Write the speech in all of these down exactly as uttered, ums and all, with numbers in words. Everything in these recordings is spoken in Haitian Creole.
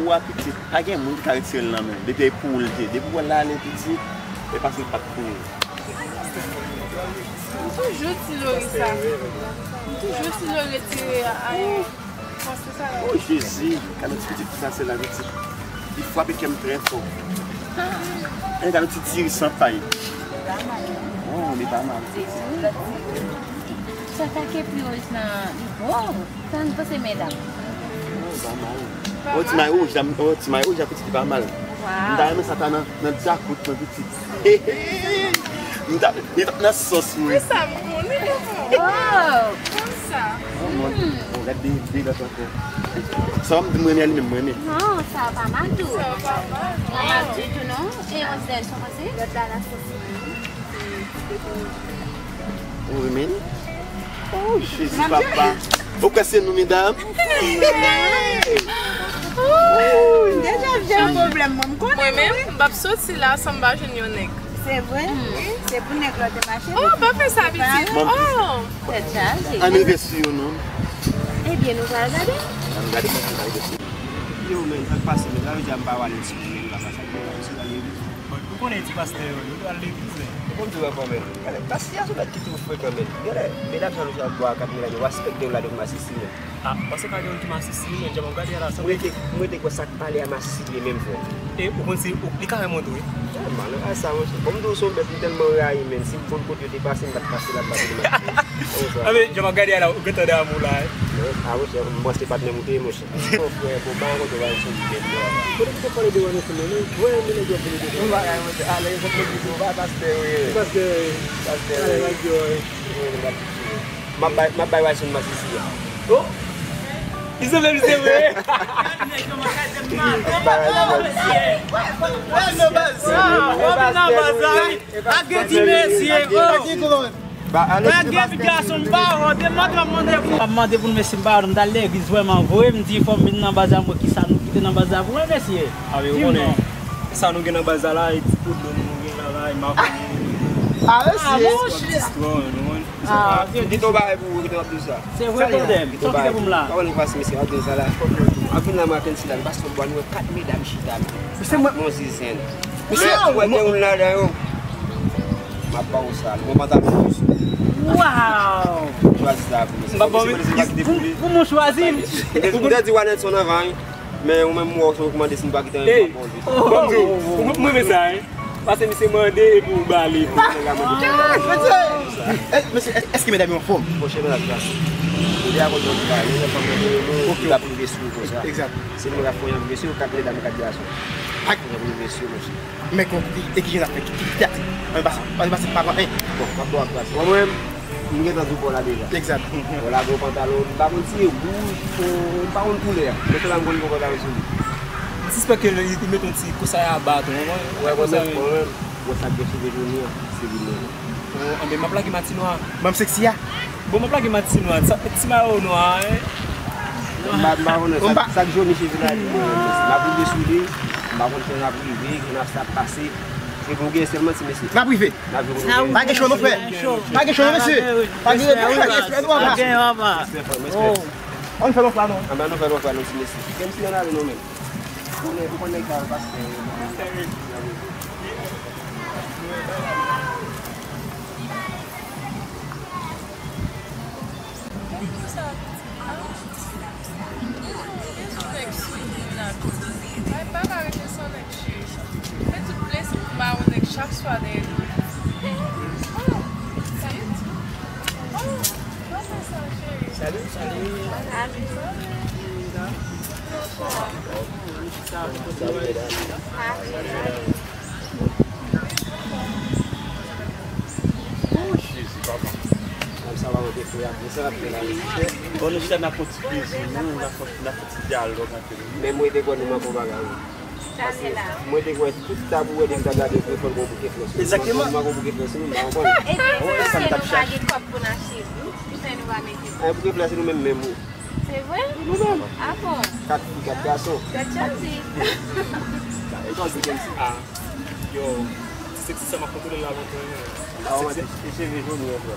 Ou a pitit, pa gen moun ki ka retire l nan men w. Depi e pou ou l te. Depi w wè l ale pitit, e paske l pa t pou ou. M toujou di Lori sa. M toujou di Lori retire a, a, panse sa la. Oh Jezi, gade yon ti pitit ki pase la pitit. Li frape kè m trè fò. E gade yon ti diri san pay. Oh, li pa mal. Sa ta ke pi wouj nan li. Oh, sa n panse medam. Oh, pa mal. Oh, ti may wouj la, oh, ti may wouj la pitit li pa mal. Wow. M ta renmen sa ta nan, nan djakout mwen pitit. M ta, li t ap nan sòs mwen. Sa m konnen. Oh. Konsa. Oh, mwen. Oh, gade de, de lòt ankò. Sa w ap di m renmen a li menm mwen renmen. Non, sa pa mal tou. Sa pa mal. Pa mal ditou non. E yon zèl, sa w panse? Lòt la nan sòs mwen. Ou renmen l? Oh, Jezi papa. Ou kwè se nou, medam? Deja ap jere pwoblèm mwen, m konnen. Mwen menm, m p ap soti la san m pa jwenn yon nèg. Se vre? Se pou nèg la te mache. Oh, pa fè sa pitit. Oh. Tèt chaje. Ann rive sou yo non. Ebyen, nou pral gade. Ann gade kòman nou rive sou yo. Yo, men, sa k pase, men, sa vle di a m pa wale sou yo, la, sa k pase, la, Bon, ou konnen ti pastè yo, yo al legliz, men. Bon, di w, men. Gade, pastè a se yon nèg ki twò frekan, men. Gade, medam sa nou sa bwa kat medam, yo respekte w la depi masisi, men. Ah, m panse pa gen moun ki masisi, men, jan m ap gade a la, sa. Mwen te, mwen te kwè sa k pale a masisi li menm, frè. E, ou konn si, ou, li ka fè mwen tou, wi. Nòmal, a sa, monchè. Bon, m di w, se yon bèt, m tèlman rayi, men. Si m konn kote yo te pase, m pa t pase la, m pa t vin masisi. Konsa. A, men, jan m ap gade a la, ou gentan damou la, wi. A, monchè, m panse patnè m ou te ye, monchè. Bon, frè, bon, pa rakonte w bagay sou li, non. Kote ki te pale de Wan ansanm nan, non? Wè, men nèg yo ap vini de. Yon bagay, monchè. A, lè yo fè mwen di tou, pa pastè, wi. Pastè, wi. Pastè, wi. Wi, wi, m ap di w. M ap bay, m ap bay Wayson masisi a. Oh! Li sanble m se vre. M ap bay Wayson masisi a. Wè, non, baz. Ah, wè, nan baz la, wi. Pa gen ti mesye, oh. Pa gen ti gason, m pa wè w. Depi maten m ap mande pou, m ap mande pou nou, mesye, m pa wè w. M t al legliz vrèman vre, m di fò m vin nan baz la, m wè kisa nou kite nan baz la pou mwen, mesye. Di m non. Sa nou gen nan baz la la, e ti pwoblèm nou gen la la, e m ap... Ah, mesye. Ti istwa, nou konn. Ah, ok. Kite yon bagay pou ou, kite w ap di sa. Se vre pwoblèm. Sa w kite pou m la? Pa wè nou pase, mesye, w ap di sa la. W ap vin la maten si la, nou pase yon bwa, nou wè kat medam chita, men. Mesye, mwen... Bon, si zen. Mesye, ou wè gen youn ladan yo. M ap ba w sa, bon pantalon wouj. Wow! Chwazi sa pou li. M ap ba w, pou, pou mwen chwazi. M te, m te di Wanetson anvan, wi. Men ou menm, m wè w se ou ki mande si m pa kite anyen, m ap ba w li. Bon, m di w, ou, ou, mwen renmen sa, wi. Pase misye mande epi ou ba li. Mesye, èske medam yo anfòm? Monchè, medam yo anfòm. Ou te a kote yon ti bagay, yon fanm nan te renmen w, li t ap rive sou ou konsa. Egzat. Se nou la fè yon rive sou ou, kat medam, kat gason. Ak yon rive sou ou, monchè. Men kon, e, e kijan n ap fè? Ki, ki, ki taktik? Ann pase, ann pase pa pa, en. Bon, m ap ba w ak pase. Bon, mwen, m gentan di w pa w la deja. Egzat. Bon, lage yon pantalon, m pa konn si e wouj, o, m pa konn koulè a. Men sèlman m konn gen yon pantalon sou li. M sispèk ke li, li mete yon ti kousaya ba tou, ou konprann? Wè, mwen menm, mwen menm, wè sa k gen cheve joni an, se li menm. O, anben, m ap lage matinwa. Ban m seksi a. Bon, m ap lage matinwa, sa, ti mayo nwa, en. M pa, m pa konnen, sa, sa k joni cheve la, li, mwen menm, m ap rive sou li, m pa konn jan n ap rive, jan n ap sa pase. Epi ou gen sèlman ti mesye. N ap rive. N ap rive. Pa gen cho non, frè. Pa gen cho non, mesye. Pa gen, pa gen respè, non, papa. Respè, frè, respè. Ann fè lòt la, non. Anben, ann fè lòt la, non, ti mesye. Gen ti nan ale, non, men. Ou konnen, ou konnen nèg sa yo pastè yo. Mwen di sa, a, gen yon nèg sou moun la, pitit. Mwen pa ka rete san nèg, cheri. Fè tout plezi pou mawon nèg chak swa dèyè nou. Oh, pitit. Oh, mwen fè sa, cheri. Salut, salut. Salut. Salut. Salut. Oh, Jezi, papa. Sa va, mwen te fè ap di sa, ap fè la. Bon, nou chita n ap fè yon ti plezi, nou, n ap fè, n ap fè ti dyalòg antre nou. Men mwen te kwè nou manke yon bagay, wi. Paske mwen te kwè tout tab ou wè depi ta gade vre fò l gon bouke flè sou li. Egzakteman. Nou manke yon bouke flè sou li, m pa konprann. Epi, nou pa gen kòb pou n achte, wi. Poutèt nou pa mete. An bouke flè se nou menm menm, wi. Se vre? Nou menm. A bon? Kat fi, kat gason. Tèt chati. E kòman se gen ti a? Yo, ti seksi sa m ap kontwole l la lontan, wi. A, ou mande, e cheve jòn ou, frè.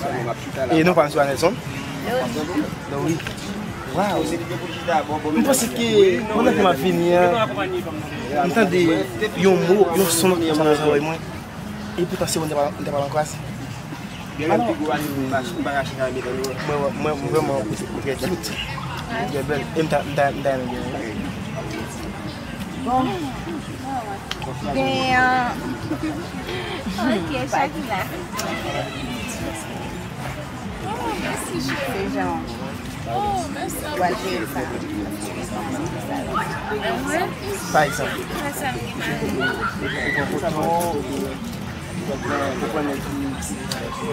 sa. E non pa m sou Anelson. Lori. Waw. M panse ke pandan ke m ap vini an, m tande yon mo, yon son nan zòrèy mwen. E poutan se ou m te pral, m te pral ankrwaze. Gen lè m pi gwo pase ou, m pa, m pa ka chita nan mitan nou. Mwen, mwen, mwen vrèman, ou trè cute. Ou trè bèl. E m ta, m ta, m ta renmen gen. Bon. Gen, euh, ok, Shakira. Oh, mèsi, cheri. Se jan w al jere sa. Pa egzanp, ou pran foto, ou pran nèg ki, ki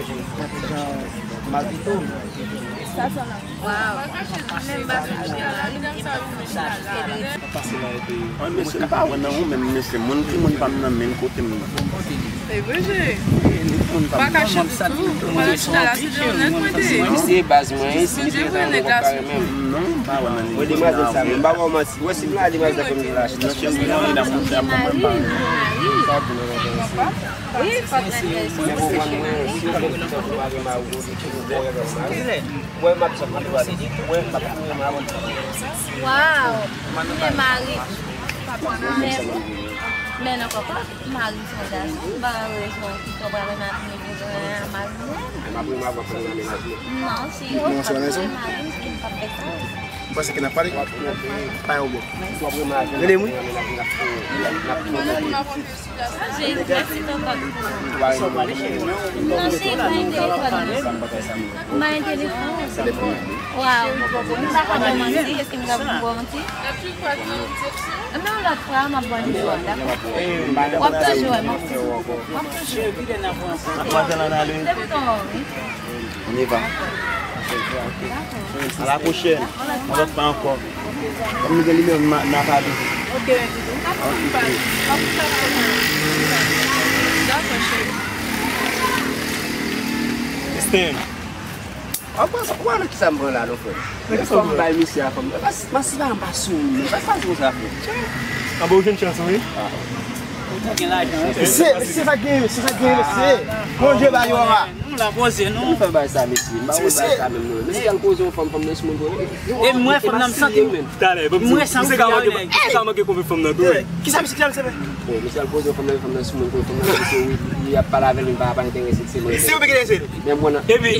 jan mal pito. Sa, sa, nan. Waw. Menm bagay la. Pase la epi. An, mesye, m pa wè nan ou menm, mesye. Moun ki moun pa m nan menm kote m nan. E vre, cheri. Moun pa m nan menm. Mwen chita la, se de yon nèg mwen te ye. Mwen se baz mwen, si li te nan yon kare menm. Non, m pa wè nan li. Mwen demwazèl sa, mwen pa wè w manti. Wè si m la demwazèl fè m di la. Nan chèz mwen nan li la, mwen fè mwen pa wè. Sa di nan nan. Wi, fòk nan fè. Mwen konprann mwen, si w fè yon ti tan ou pa gen mari, ou gen yon bon rèv avèk mari. Mwen, m ap di sa pou mwen, mwen, m ap tounen mwen avan. Waw! Tounen mari. Men, men non, papa, mari se yon gason, m pa wè rezon ki fè w pral renmen ak yon mari menm. M ap renmen avan fè m nan mennaj mwen. Non, si w ap tounen mari, m p ap fè sa. M panse ke n ap pale. Pa yon bon. Rele m, wi. Mèsi, tonton. Non, cheri, pa gen telefòn. M pa gen telefòn. Waw. M pa ka ba w manti, èske m ka ba w manti? Men yon lòt fwa, m ap ba w nimewo a, dakò? W ap toujou wè m, w ap toujou wè m. W ap toujou wè m. Depi w te wè w, wi. On y va. Dakò. À la prochaine. Yon lòt fwa ankò. Kòm nou gen nimewo m, n a pale. Ok. Dakò, cheri. Christine. An pasan, ou wè nan kisa m pran la non, frè? Nan kisa w pran? Fò m bay misye a fanm. Mas, mas si pa m pa sou moun. Sa k pase konsa, frè? Anben, ou jwenn chans ou, wi. Se, se sa k genyen, se sa k genyen, mesye. Konje ba yo a. Nou la poze nou. Ou fè bay sa, mesye. M pa wè bay sa menm non. Mesye al koze yon fanm, fanm nan sou moun tou. E m wè fanm nan m santi m. Talè, bon, misye ka manke, misye ka manke konprann fanm nan tou, wi. Kisa misye, kisa misye fè? Bon, misye al koze yon fanm nan, fanm nan sou moun, fanm nan, misye, wi, li ap pale avè l, li pa, pa enterese l, se mwen. Se ou ki enterese l? Men mwen nan, epi,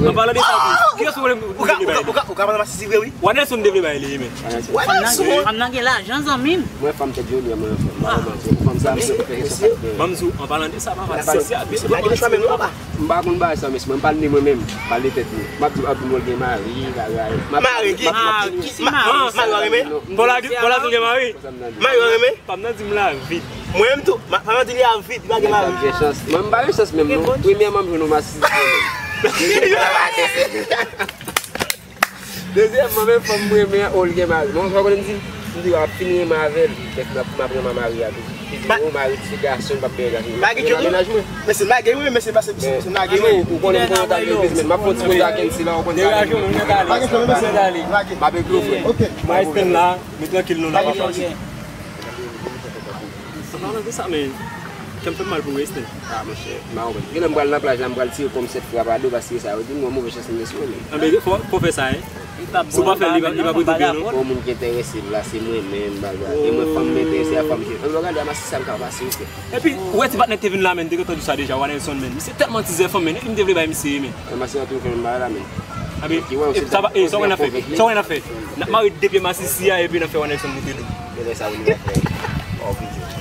anpalan de sa tou, kiyès ou konnen ou ka, ou ka, ou ka, ou ka pale masisi vre, wi. Wanelson te vle bay li, men. Wanelson. Fanm nan gen lajan, zanmi m. Mwen, fanm tèt joli, mwen, fanm, pa manti. Fanm sa, misye, misye. Ban m di w, anpalan de sa, papa, se, se, se pa gen chwa menm non, papa. M pa konn bagay sa, mesye, mwen m pale de mwen menm, m pale de tèt mwen. M ap di, ap di mwen gen mari, bagay. Mari ki? Mari, mari w renmen? Fò la, fò la di w gen mari? Mari w renmen? Fanm nan di m la vit. Mwen menm tou, fanm nan di li a vit, li pa gen mari. Mwen m pa gen chans menm non. Premyèman m jwenn yon masisi. Dezyèmman, menm fanm mwen renmen an, oh, li gen mari. Mwen, ou konnen m di l? M di, w ap fin renmen avè l. Kèk m ap, m ap renmen mari a tou. Li di, oh, mari ti gason, m p ap byen gason. Mari ki menaj mwen. Men se mari, wi, men se pa se, se, se mari. Ou konnen m konn yon ta gen biznis, men m ap fè yon ti koze ak Kensi la, ou konn sa. Pa gen pwoblèm, mesye. M ap ekri w, frè. Ok. Mari Sten la, nou trankil, nou la, papa. An palan de sa, men, kè m fè m mal pou Weston. Ah, monchè, m pa konprann. Genlè m pral nan plaj la, m pral tire kò m sèt fwa pa do, paske sa yo di m, yon move chans m gen sou yo, men. Anben, fò, fò fè sa, en. Si w pa fè l, li va, li va pote byen, non. Yon moun ki enterese m la, se mwen menm, bagay. E mwen, fanm m enterese a, fanm ki. Anben, gade, a masisi sa m ka pase, wi, frè. Epi, ou wè ti patnè k te vin la, men, m te gentan di w sa deja, Wanelson, men. Misye tèlman tizè fanm, men. Epi m te vle bay misye, men. Anben, masisi an tou fè menm bagay la, men. Anben, sa w wè n ap fè? Sa w wè n ap fè? N ap mare de pye masisi a, epi n ap fè Wanelson moute dlo. Genlè sa ou li va fè.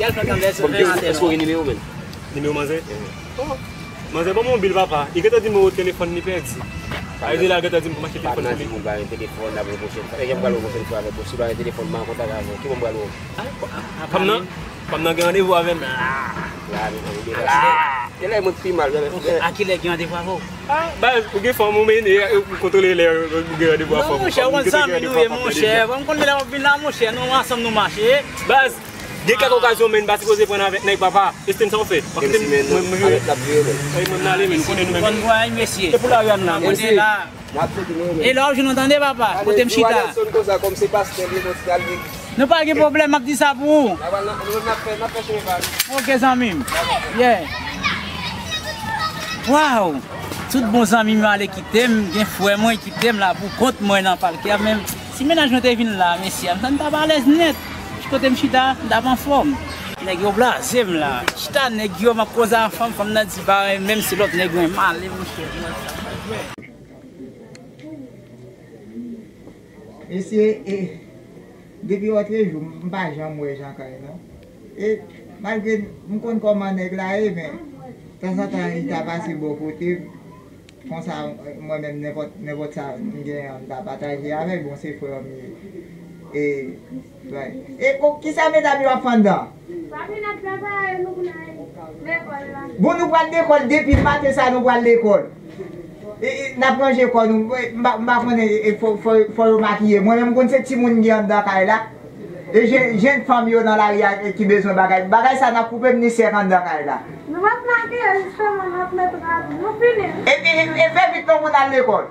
Bon, èske w gen nimewo, men? Nimewo manzè? Oh, manzè ban mwen yon bil, papa. Li gentan di m nimewo telefòn li pèdi. Sa vle di la gentan di m pou m achte telefòn pou li. Pa nan di moun pa gen telefòn, n ap wè pwochèn fwa. E jan m pral wè pwochèn fwa avèk ou. Si w pa gen telefòn, m pa an kontak avè w. Ki moun m pral wè? Fanm nan, fanm nan gen randevou avè m la. La, men, ou deplase. Genlè mwen k pi mal, men. A kilè gen randevou avè w? Ah, baz, ou gen fanm ou mennen, ou kontwole lè ou gen randevou a fanm ou. Non, monchè, ou konn zanmi nou ye, monchè. Bon, m konn lè w ap vin la, monchè, nou ansanm nou mache. Baz, Gen kèk okazyon, men, n pa sipoze pran avèk nèg, papa. Estin, sa w fè? Pa kite m, mwen, mwen, mwen, mwen ale, men, nou konnen nou menm. Bòn vwayaj, mesye. E pou lari a n la, men. Kote la. E la w jwenn, w tande, papa? Kote m chita? Nou pa gen pwoblèm, m ap di sa pou ou. Ok, zanmi m. Yeah. Waw! Tout bon zanmi m yo ale kite m, gen frè mwen kite m la pou kont mwen nan palkè a, men si mennaj mwen te vin la, mesye, m t ap alèz nèt. Kote m chita, m t ap anfòm. Nèg yo blaze m la. Chita nèg yo, m ap koze a fanm, fanm nan di pa renmen m, se lòt nèg renmen ale, monchè. Mesye, e, depi lòtrejou, m pa janm wè Jean Kay non. E, malgre m konn kòman nèg la ye, men, tanzantan, li ta pase bò kote m. Konsa, mwen menm, nenpòt, nenpòt sa m genyen an, m ta pataje avè l, bon, se frè m ye. E, e, o, kisa medam yo ap fè anndan? Papi, n ap prepare nou pou n al lekòl la. Bon, nou pral lekòl, depi maten sa, nou pral lekòl. E, e, n ap ranje kò nou, e, m pa, m pa konnen, e, fò, fò, fò yo makiye. Mwen menm, m konn se timoun m gen anndan kay la. E jenn, jenn fanm yo nan lari a, e, ki bezwen bagay. Bagay sa n ap koupe m ni sèk anndan kay la. Nou p ap makiye, jisteman, n ap met rad. Nou fini. E, e, e, e fè vit non pou n al lekòl.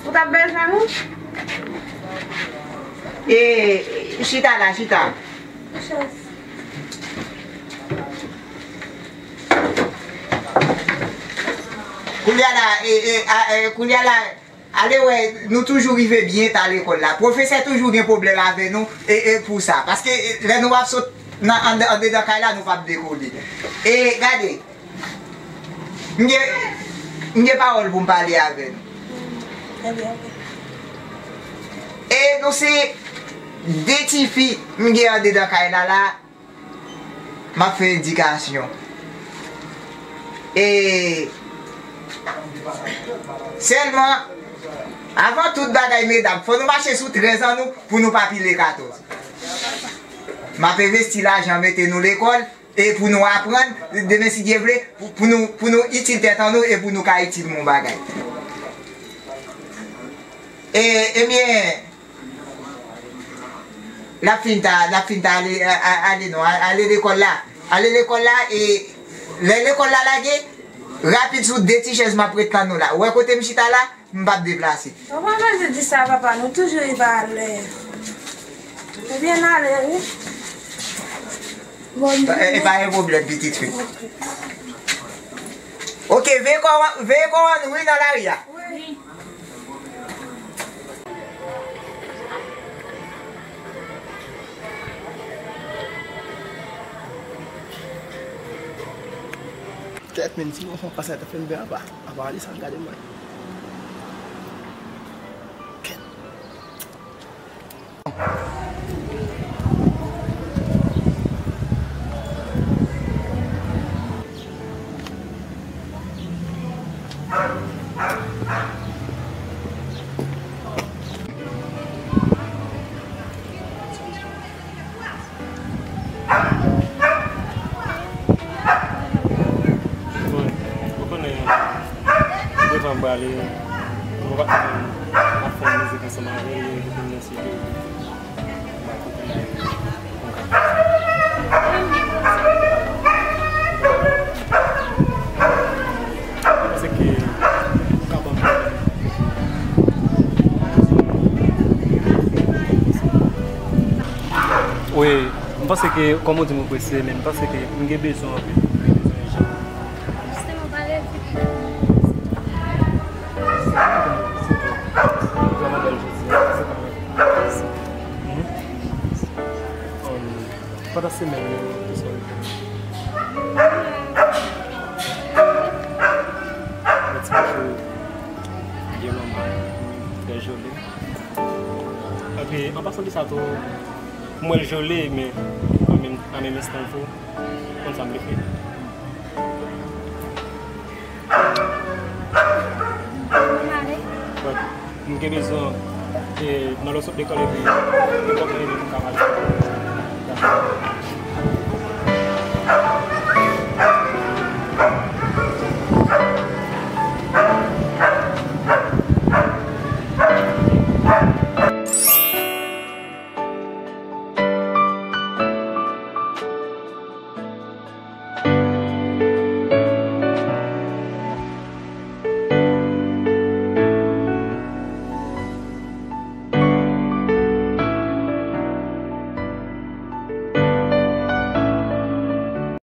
Ou t ap bezwen nou? E, chita la, chita. Kounye a la, e, e, a, e, kounye a la, ale wè, nou toujou rive byen ta lekòl la. Pwofesè toujou gen pwoblèm avè nou, e, e, pou sa. Paske, e, lè nou ap sot nan, an, andedan kay la, nou p ap dekole. E, gade, m gen, m gen pawòl pou m pale avè nou. E nou se de tifi m gen andedan kay la la. M ap fè edikasyon. E sèlman, avan tout bagay, medam, fò nou mache sou trèz an nou pou nou pa pile katòz. M ap envesti lajan mete nou lekòl e pou nou aprann, demen si Dye vle, pou, pou nou, pou nou itil tèt an nou e pou nou ka itil moun bagay. E, ebyen, L ap fin ta, l ap fin ta ale, a, a, ale non, a, ale lekòl la. Ale lekòl la, e lè lekòl la lage, rapid sou de ti chèz m ap ret tann nou la. Ou wè kote m chita la, m p ap deplase. Ou pa bezwen di sa, papa, nou toujou rive alè. Ebyen, n ale, wi. Bon, e, e pa gen pwoblèm, pitit fi. Ok, veye kò w, veye kò w, wi, nan lari a. Wi. Kèt, men, ti mò fè pase la, ta fè m byen apa. Apa, li sa m gade mwen. Kèt. Bon, ou konnen, devan m prale, mwen pa t konn ap fè mizik ansanm avè l, li envite m nan site. Mwen panse ke ou ka ban m. Wi, mwen panse ke, kòm ou di m ou prese, men mwen panse ke m gen bezwen anpil, m gen bezwen ijan. Jisteman, pale vit. Vrèman bèl jodi a, se pa mwen. Mhm. Um, pandan semèn yo, kisa w ap fè? Mwen ti kouche byen nòmal, trè joli. Epi, an pasan di sa tou, mwen l joli, men an menm, an menm enstan tou, konn sa m vle fè. But, m gen bezwen, e, nan lè w sot lekòl epi nenpòt lè pou m ka pale.